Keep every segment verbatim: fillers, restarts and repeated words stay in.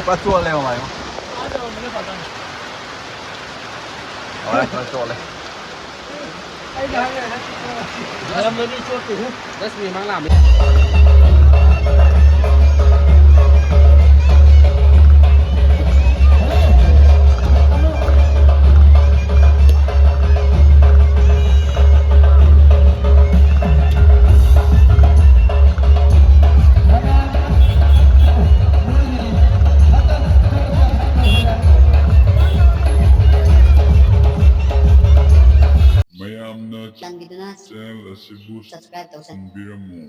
ꯄꯨꯔꯥ ꯆꯣꯠꯂꯦ ꯃꯃꯥꯏ꯫ ꯍꯣꯏ, ꯄꯨꯔꯥ ꯆꯣꯠꯂꯦ꯫ ꯉꯔꯝꯃꯗꯤ ꯆꯣꯠꯇꯦꯍꯦ꯫ ꯗꯁ ꯃꯤꯅꯤꯠ ꯃꯥꯡ ꯂꯥꯛꯑꯝꯃꯦ꯫ ꯃꯌꯥꯝꯅ ꯆꯥꯟꯕꯤꯗꯨꯅ channel ꯑꯁꯤꯕꯨ subscribe ꯇꯧꯁꯟꯕꯤꯔꯝꯃꯨ꯫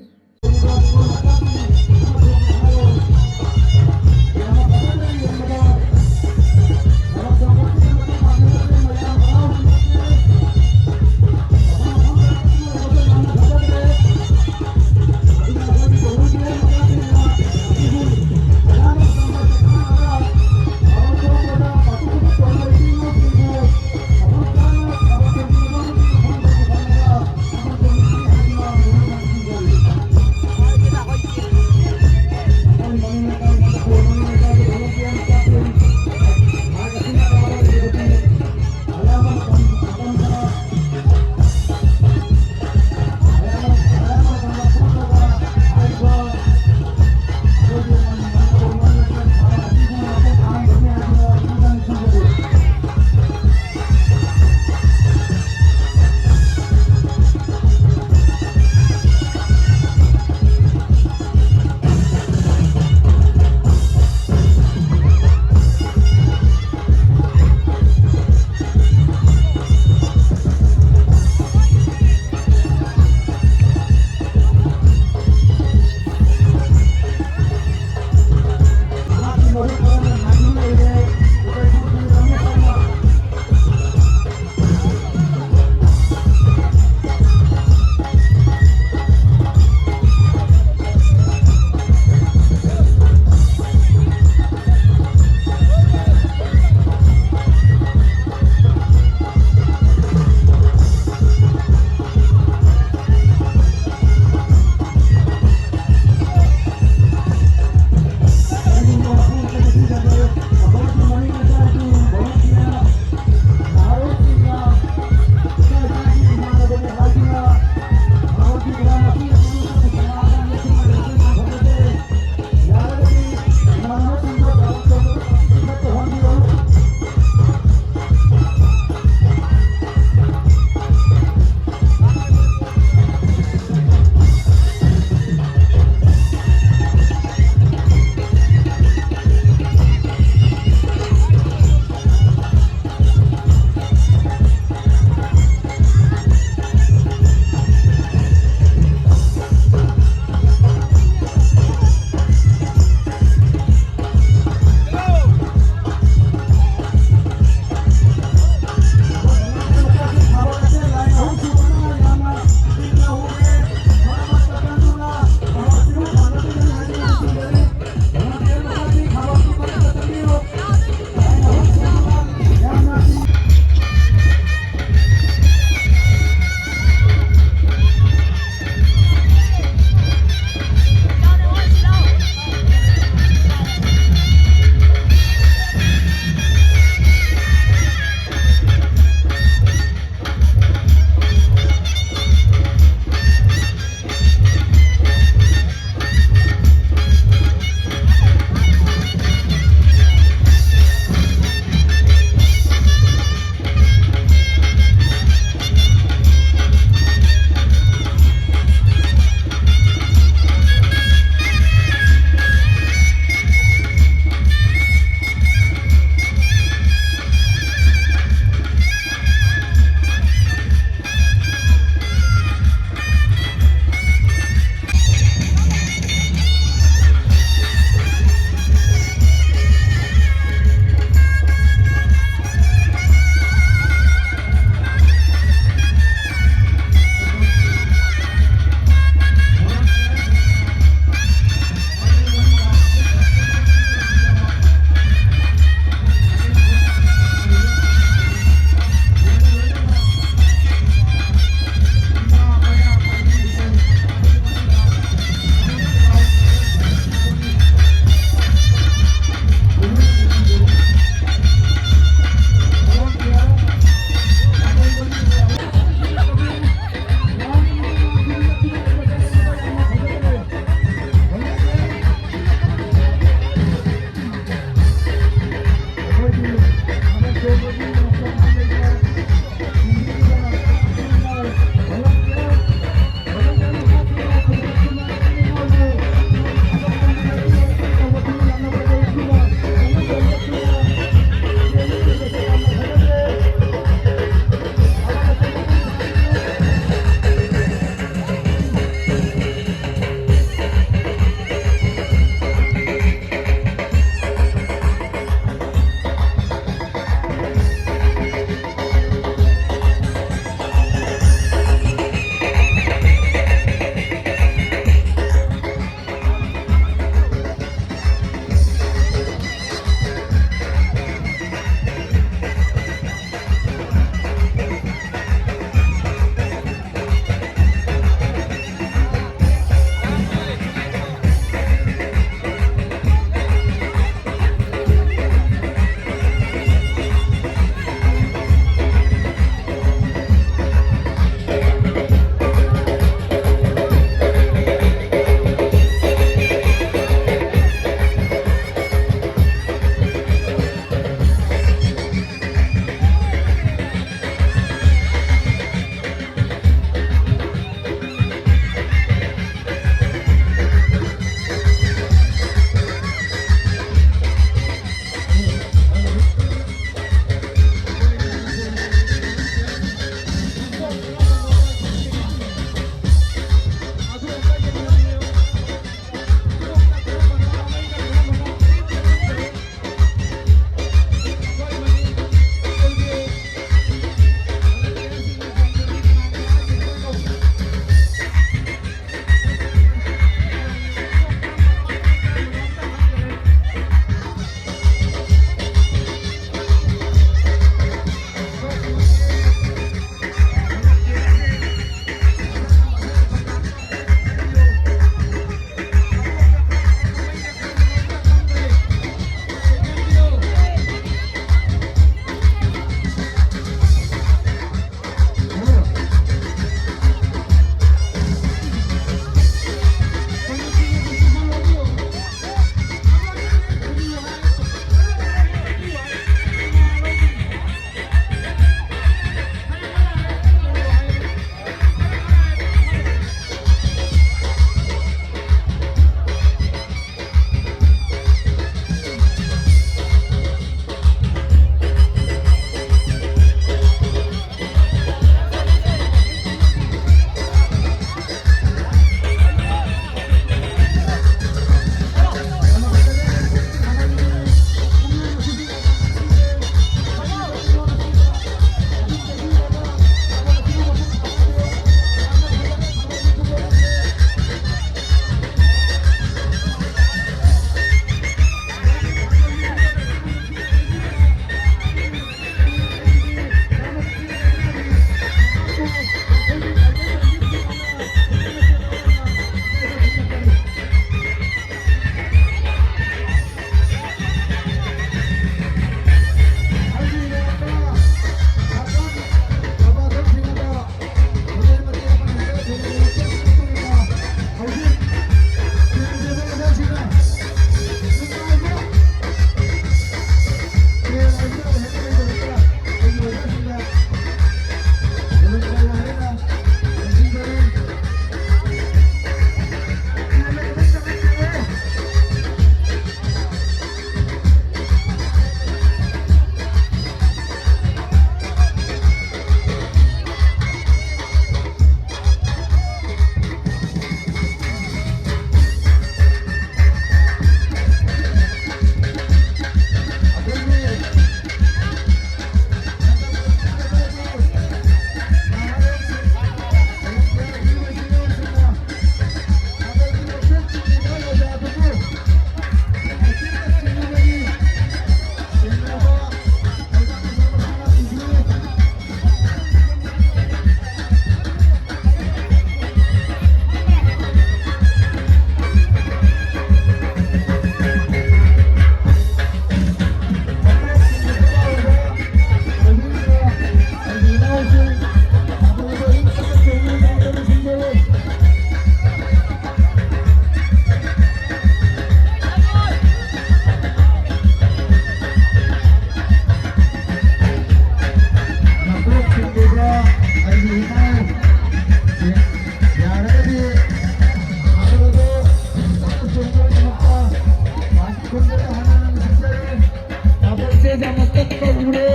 ꯃꯇꯠꯄ ꯎꯔꯦ꯫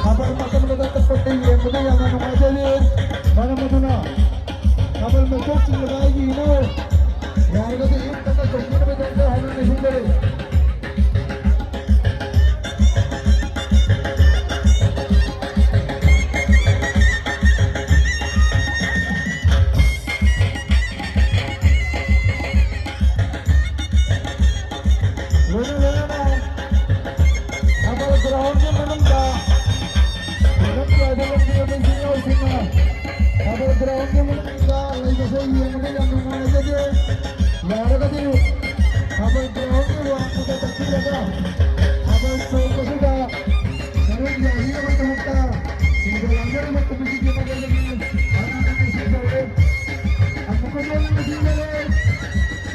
ꯊꯥꯕꯜ ꯃꯇꯠ ꯃꯇꯠ ꯇꯠꯄꯁꯦ ꯌꯦꯡꯕꯗ ꯌꯥꯝꯅ ꯅꯨꯡꯉꯥꯏꯖꯔꯤ꯫ ꯃꯔꯝ ꯑꯗꯨꯅ ꯊꯥꯕꯜ ꯃꯩꯈꯦꯠ ꯆꯤꯡꯕꯗ ꯑꯩꯒꯤ ꯏꯅꯥꯎ ꯌꯥꯔꯒꯗꯤ ꯏꯪ ꯇꯞꯅ ꯆꯣꯡꯕꯤꯅꯕꯒꯤꯗꯃꯛꯇ ꯍꯥꯏꯅ ꯅꯤꯡꯁꯤꯡꯖꯔꯤ꯫ ꯂꯣꯏꯅ ꯂꯣꯏꯅꯅ ꯊꯥꯕꯜ ꯒ꯭ꯔꯥꯎꯟꯒꯤ ꯃꯅꯨꯡꯗ ꯈꯨꯗꯝ ꯆꯥꯏꯕ ꯂꯝꯖꯦꯜ ꯑꯗꯨ ꯏꯆꯤꯟ ꯏꯅꯥꯎꯁꯤꯡꯅ ꯊꯥꯕꯜ ꯒ꯭ꯔꯥꯎꯟꯒꯤ ꯃꯅꯨꯡꯗ ꯂꯩꯕꯁꯦ ꯌꯦꯡꯕꯗ ꯌꯥꯝ ꯅꯨꯡꯉꯥꯏꯖꯗꯦ꯫ ꯌꯥꯔꯒꯗꯤ ꯊꯥꯕꯜ ꯒ꯭ꯔꯥꯎꯟꯒꯤ ꯋꯥꯡꯃꯗ ꯆꯠꯄꯤꯔꯒ ꯊꯥꯕꯜ ꯆꯣꯡꯕꯁꯤꯗ ꯁꯔꯨꯛ ꯌꯥꯕꯤꯅꯕꯒꯤꯗꯃꯛꯇ ꯁꯤꯡꯖ ꯂꯥꯡꯖꯔꯤꯕ ꯀꯃꯤꯇꯤꯒꯤ ꯃꯥꯏꯀꯩꯗꯒꯤ ꯍꯟꯅ ꯍꯟꯅ ꯅꯤꯡꯁꯤꯡꯖꯔꯤ꯫ ꯑꯃꯨꯛꯀꯁꯨ ꯍꯟꯅ ꯅꯤꯡꯁꯤꯡꯖꯔꯤ꯫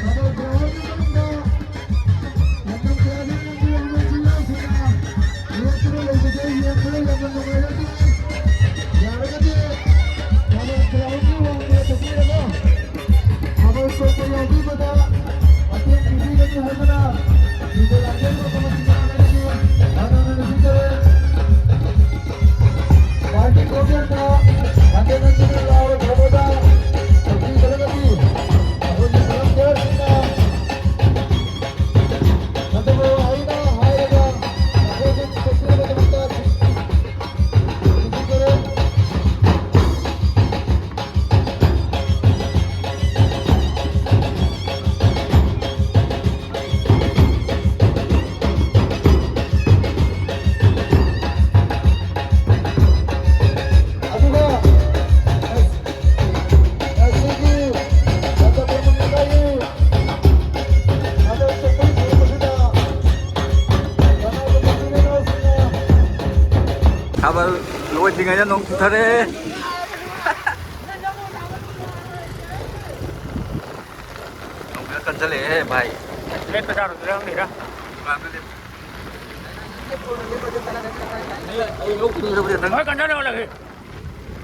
ꯊꯥꯕꯜ ꯒ꯭ꯔꯥꯎꯟꯒꯤ ꯃꯅꯨꯡꯗ ꯂꯝꯗꯝ ꯀꯌꯥꯗꯒꯤ ꯂꯥꯛꯄ ꯏꯆꯤꯜ ꯏꯅꯥꯎꯁꯤꯡꯅ ꯂꯦꯞꯇꯨꯅ ꯂꯩꯕꯁꯦ ꯌꯦꯡꯕꯗ ꯌꯥꯝꯅ ꯅꯨꯡꯉꯥꯏꯔꯒꯗꯤ, ꯌꯥꯔꯒꯗꯤ ꯊꯥꯕꯜ ꯒ꯭ꯔꯥꯎꯟꯒꯤ ꯋꯥꯡꯃꯗ ꯆꯠꯄꯤꯔꯒ ꯊꯥꯕꯜ ꯆꯣꯡꯕ ꯌꯥꯎꯕꯤꯕꯗ ꯃꯇꯦꯡ ꯄꯤꯕꯤꯒꯅꯤ ꯍꯥꯏꯗꯨꯅ ꯁꯤꯡꯖ ꯂꯥꯡꯖꯔꯤꯕ ꯀꯃꯤꯇꯤꯒꯤ ꯃꯥꯏꯀꯩꯗꯒꯤ ꯍꯟꯅ ꯍꯟꯅ ꯅꯤꯡꯁꯤꯡꯖꯔꯤ꯫ ꯄꯥꯔꯇꯤ ꯒꯣꯕꯔꯅꯔ ꯍꯟꯖꯤꯟ ꯍꯟꯖꯤꯟ ꯂꯥꯎꯔ ꯊꯝꯕꯗ ꯊꯝꯕꯤꯗ꯭ꯔꯒꯗꯤ ꯑꯩꯈꯣꯏꯒꯤ ꯁꯔꯝ ꯗꯦꯔꯁꯤꯡꯅ ꯐꯠꯇꯕ ꯋꯥꯍꯩꯅ ꯍꯥꯏꯔꯒ ꯑꯩꯈꯣꯏꯕꯨ ꯄꯨꯊꯣꯛꯄꯤꯅꯕꯒꯤꯗꯃꯛꯇ ꯊꯝꯕꯤꯗ꯭ꯔꯦ꯫ ꯑꯗꯨꯒ ꯉꯁꯤꯒꯤ ꯁꯥꯟꯅ ꯈꯣꯠꯅꯕꯒꯤ ꯊꯥꯕꯜ ꯆꯣꯡꯕꯒꯤ ꯊꯧꯔꯝ ꯑꯁꯤꯗ ꯀꯅꯥꯒꯨꯝꯕ ꯏꯆꯤꯜ ꯏꯅꯥꯎꯁꯤꯡꯅ ꯊꯥꯕꯜ ꯂꯣꯏꯗ꯭ꯔꯤꯉꯩꯗ ꯅꯣꯡ ꯆꯨꯊꯔꯦ꯫ ꯅꯣꯡ ꯈꯔ ꯀꯟꯁꯤꯜꯂꯛꯑꯦꯍꯦ ꯚꯥꯏ꯫ ꯂꯦꯞꯄ ꯆꯥꯔꯨꯁꯤꯔ ꯈꯪꯗꯦꯗ꯫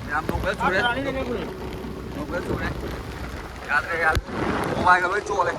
ꯃꯌꯥꯝ ꯅꯣꯡ ꯈꯔ ꯆꯨꯔꯦ꯫ ꯅꯣꯡ ꯈꯔ ꯆꯨꯔꯦ꯫ ꯌꯥꯗ꯭ꯔꯦ, ꯌꯥꯗ꯭ꯔꯦ꯫ ꯃꯣꯕꯥꯏꯜꯒ ꯂꯣꯏ ꯆꯣꯠꯂꯦ꯫